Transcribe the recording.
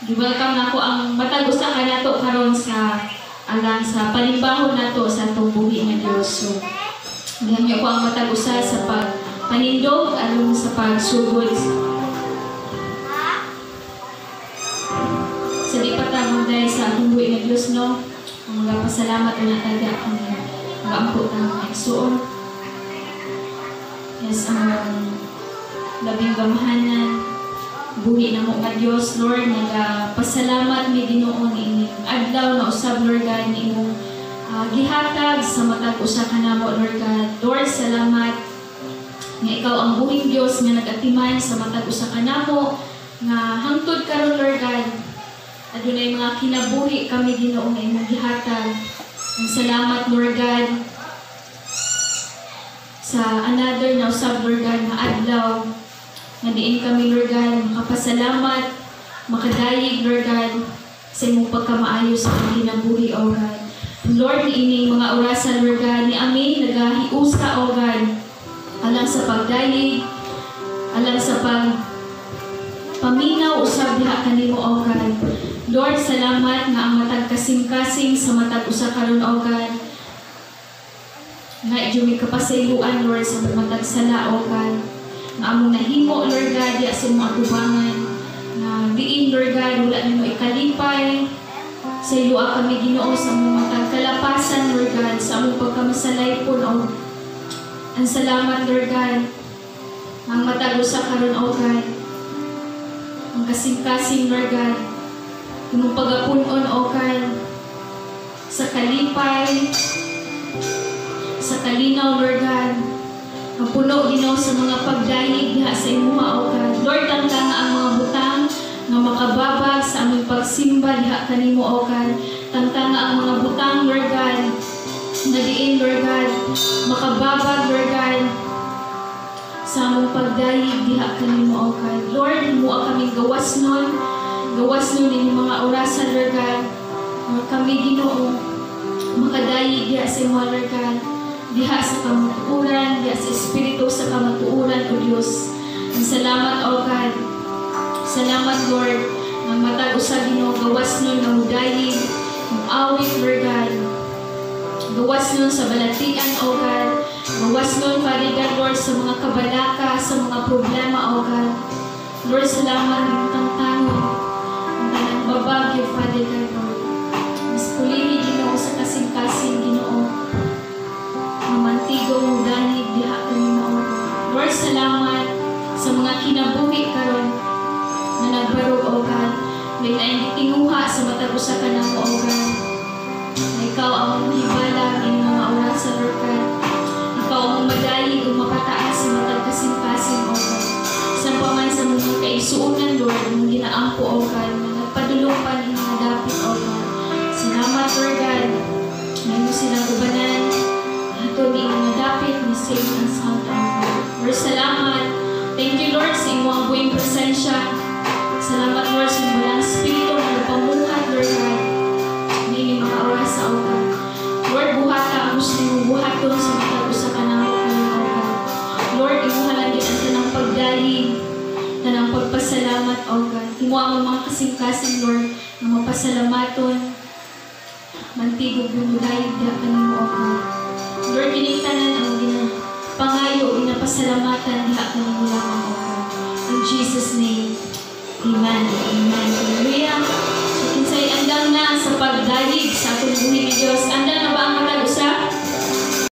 Gi-welcome nako ang matag usa kanato karon sa alang sa panimbahon nato sa atong buhi nga Dios. So, gihangyo ko ang matag usa sa pagpanindog aron sa pagsugod sa di pa ta magday sa atong buhi nga Dios, no. Ang mga pasalamat na taga kami magaampo ta, mga igsuon. Yes, ang labing gamhanan, buhi namo nga Dios, Lord, nagapasalamat mi, Ginoo, ni adlaw na usab, Lord God, ni imong gihatag sa matag usa kanamo, Lord God. Lord, salamat nga ikaw ang buhing Dios nga nagatiman sa matag usa kanamo nga hangtod karon, Lord God, adunay mga kinabuhi kami, Ginoo, nga imong gihatag. Ang salamat, Lord God, sa another na usab, Lord God, nga adlaw nga diin kami, Lord God, makapasalamat, makadayeg, Lord God, sa imong pagkamaayo sa among kinabuhi, O God. Lord, niining mga orasan, Lord God, ni ami nagahiusa, O God, alang sa pagdayeg, alang sa pag paminaw usab diha kanimo, O God. Lord, salamat nga ang matag kasing-kasing sa matag usa karon, O God, nga medyo may kapasayloan, Lord, sa matag sala, O God, nga among nahimo, Lord God, diha sa imong atubangan, nga diin, Lord God, wala nimo ikalipay. Sayloa kami, Ginoo, sa among matag kalapasan, Lord God, sa among pagkamasalaypon o. Ang salamat, Lord God, ang matag usa karon, O God, ang kasing-kasing, Lord God, imong pagapunon, O God, sa kalipay, sa kalinaw, Lord God, ang puno, Ginoo, sa mga pagdayeg diha sa imuha, O God. Lord, tangtanga ang mga butang nga makababag sa among pagsimba diha kanimo, O God. Tangtanga ang mga butang, Lord God, nga diin, Lord God, makababag, Lord God, sa among pagdayeg diha kanimo, O God. Lord, himuha kaming gawas nun, gawas nun inyong mga orasan, Lord God, nga kami, Ginoo, makadayeg diha sa imo, Lord God, diha sa kamatuoran, diha sa Espiritu sa kamatuoran, O Dios. Ang salamat, O God. Salamat, Lord, nga matag usa, Ginoo, gawas nun nga mudayeg, awit, Lord God. Gawas nun sa balatian, O God. Gawas nun, Father God, Lord, sa mga kabalaka, sa mga problema, O God. Lord, salamat imong tangtangon ang tanang babag, Father God, Lord. Mas pulihi, Ginoo, sa kasing-kasing, Ginoo, nga mantigo mo dayeg diha kanimo, O God. Lord, salamat sa mga kinabuhi karon nga nagbarog, O God. May laing gitinguha sa matag usa kanamo, O God, na ikaw ang mahibala ining mga orasan, Lord God. Ikaw ang madayeg ug mapataas sa matag kasing-kasing, O God. Sa pa man sa mga kaigsuonan, Lord, mong ginaampo, O God, nga nagpadulong pa ni mga dapit, O God. Salamat, Lord God, nga imo silang ubanan, ato ni mga dapit ni safe and sound, O God. Lord, salamat. Thank you, Lord, sa imong buhing presensya. Salamat, Lord, sa imong Balaang Espiritu nga nagpamuhat, Lord God, niini mga oras sa, O God. Lord, buhata ang gusto nimong buhaton sa matag usa kanamo karon, O God. Lord, imuha lang din ang tanang pagdayeg, tanang pagpasalamat, O God. Himuha ang mga kasing-kasing, Lord, nga mapasalamaton, mantigog yung mudayeg diha kanimo, O God. Lord, kining tanan ang gina pangayo, ginapasalamatan diha kanimo lamang, O God. In Jesus' name, amen. Amen.